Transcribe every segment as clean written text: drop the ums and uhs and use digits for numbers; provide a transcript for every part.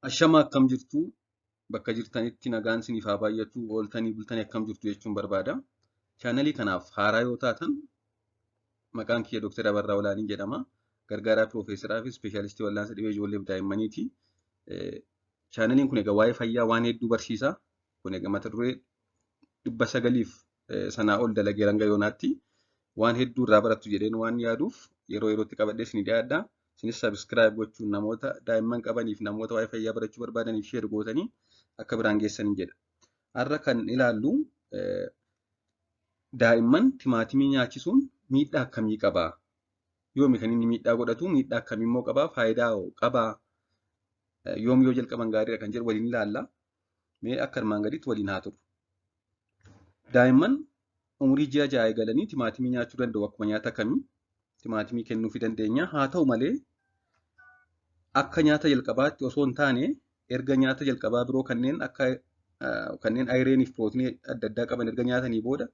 Ashama akkam jirtu bakka jirtanitti nagaan isiniif haa baay'atu ooltanii bultanii akkam jirtu jechuun barbaada. Chaanalii kanaaf haaraa yoo taatan maqaan kiyya Dr. Abarraa Olaanii jedhama. Gargaaraa Piroofeesaraa fi Ispeeshaalistii Wal'aansa Dhibee Ijoollee fi Daa'immaniiti. Chaanaliin kun egaa waa'ee fayyaa waan hedduu barsiisa. Kun egaa mata duree 900 sanaa ol dalagee hanga yoonaatti waan hedduu irraa barattu jedheen waan yaaduuf yeroo yerootti qabadhee isinii dhiyaadha. Isinis subscribe gochuun namoota daa'imman qabaniif namoota waa'ee fayyaa barachuu barbaadaniif share gootanii akka biraan geessanii jedha. Har'a kan ilaallu daa'imman timaatimii nyaachisuun miidhaa akkamii qabaa? Yoomi kan inni miidhaa godhatu? Miidhaa akkamii immoo qabaa? Faayidaa hoo qabaa? Yoom yoo jalqaban gaariidha kan jedhu waliin ilaalla. Mee akka armaan gadiitti waliin haa turru. Daa'imman umurii ji'a 6 eegalanii timaatimii nyaachuu danda'u akkuma nyaata kamii timaatimii kennuufii dandeenya. Haa ta'u malee akka nyaata jalqabaatti osoo hin taane erga nyaata jalqabaa biroo kanneen akka kanneen ayireenii fi pirootinii adda addaa qaban erga nyaatanii booda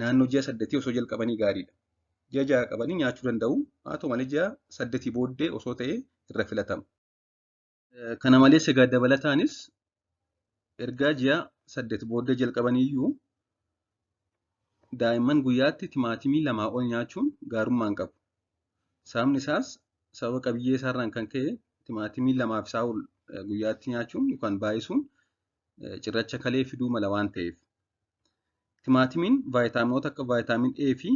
naannoo ji'a 8 osoo jalqabanii gaariidha. Ji'a 6 qabanii nyaachuu danda'u. Haa ta'u malee ji'a 8 booddee osoo ta'e irra filatama. Kana malees egaa dabalataanis erga ji'a 8 booddee jalqabaniiyyuu daa'imman guyyaatti timaatimii 2 ol nyaachuun gaarummaa hin qabu. Sababni isaas sababa qabiyyee isaarraan kan ka'e timaatimii 2 fi isaa ol guyyaatti nyaachuun yookaan baay'isuun cirracha kalee fiduu mala waan ta'eef. Timaatimiin vaayitaaminoota akka vaayitaamin A fi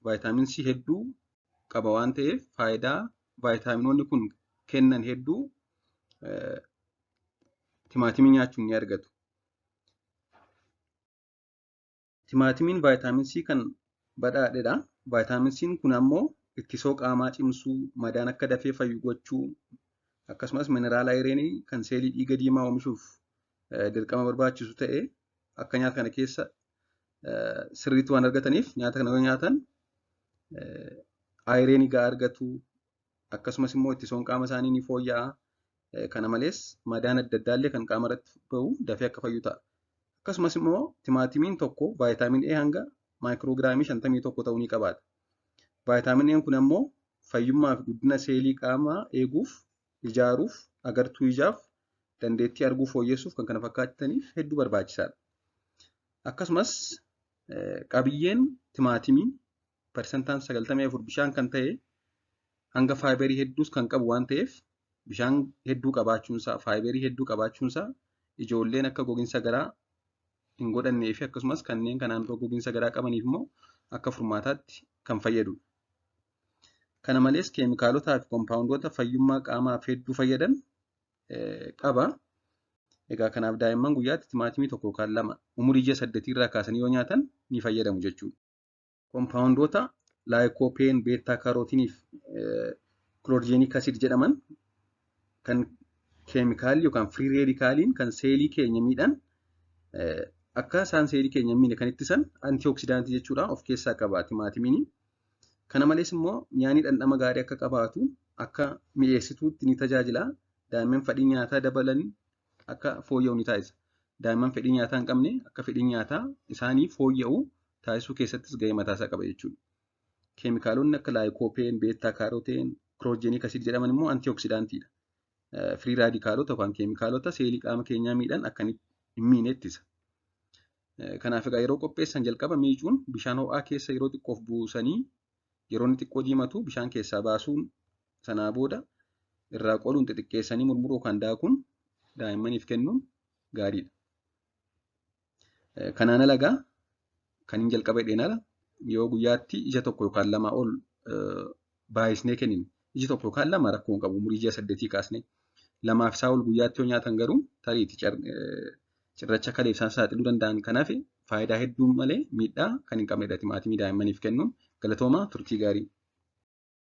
vaayitaamin C hedduu qaba waan ta'eef faayidaa vaayitaaminoonni kun kennan hedduu timaatimii nyaachuun ni argatu. Timaatimiin vaayitaamin C kan badhaadhedha. Vaayitaamin C kun ammoo ittisoo qaamaa cimsuu, madaan akka dafee fayyu gochuu, akkasumas mineraala ayireenii kan seelii dhiiga diimaa oomishuuf dirqama barbaachisu ta'e akka nyaata kana keessa sirriitti waan argataniif nyaata kana yoo nyaatan ayireenii gahaa argatu. Akkasumas immoo ittisoon qaama isaanii ni fooyya'a. Kana malees madaan adda addaa illee kan qaama irratti bahu dafee akka fayyu ta'a. Akkasumas immoo timaatimiin tokko vaayitaamin A hanga maayikirooogiraamii 51 ta'uu ni qabaata. Vaayitaamin A kun ammoo fayyummaa fi guddina seelii qaamaa eeguuf, ijaaruuf, agartuu ijaaf, dandeettii arguu fooyyessuuf kan kana fakkaataniif hedduu barbaachisaadha. Akkasumas qabiyyeen timaatimii parsantaan 94 bishaan kan ta'e hanga faayibarii hedduus kan qabu waan ta'eef bishaan hedduu qabaachuunsaa, faayibarii hedduu qabaachuunsaa ijoolleen akka gogiinsa garaa hin godhannee fi akkasumas kanneen kanaan dura gogiinsa garaa qabaniif immoo akka furmaataatti kan fayyadudha. Kana malees keemikaalotaa fi koompaawundoota fayyummaa qaamaaf hedduu fayyadan qaba. Egaa kanaaf daa'imman guyyaatti timaatimii 1 yookaan 2 umurii ji'a 8 irraa kaasanii yoo nyaatan ni fayyadamu jechuudha. Koompaawundoota laayikooppeen, beettaa kaarootinii fi kiloorjeenik asiid jedhaman kan keemikaalli yookaan firii reedikaaliin kan seelii keenya miidhan akka isaan seelii keenya hin miine kan ittisan antioksidaantii jechuudha of keessaa qaba timaatimiin. Kana malees immoo nyaanni dhandhama gaarii akka qabaatu akka mi'eessituutti ni tajaajila. Daa'imman fedhii nyaataa dabalan akka fooyya'u ni taasisa. Daa'imman fedhii nyaataa hin qabne akka fedhii nyaataa isaanii fooyya'u taasisuu keessattis gahee mataasaa qaba jechuudha. Keemikaalonni akka laayikooppeen, beettaa kaaroteen, kiloorjeenik asiid jedhaman immoo antioksidaantiidha. Firii raadikaalota yookaan keemikaalota seelii qaama keenyaa miidhan akka hin miine ittisa. Kanaaf egaa yeroo qopheessan jalqaba miicuun bishaan ho'aa keessa yeroo xiqqoof buusanii yeroo inni xiqqoo diimatu bishaan keessaa baasuun sanaa booda irraa qoluun xixiqqeessanii murmuruu yookaan daakuun daa'immaniif kennuun gaariidha. Kanaan ala egaa kan hin jalqaba jedheen ala yoo guyyaatti ija 1 yookaan 2 ol baay'isnee kennine iji 1 yookaan 2 rakkoo hin qabu umurii ji'a 8 kaasnee 2 fi isaa ol guyyaatti yoo nyaatan garuu tariitti cirracha kaleef isaan saaxiluu danda'an. Kanaaf faayidaa hedduu malee miidhaa kan hin qabnedha timaatimii daa'immaniif kennuun. Galatoomaa, turtii gaarii.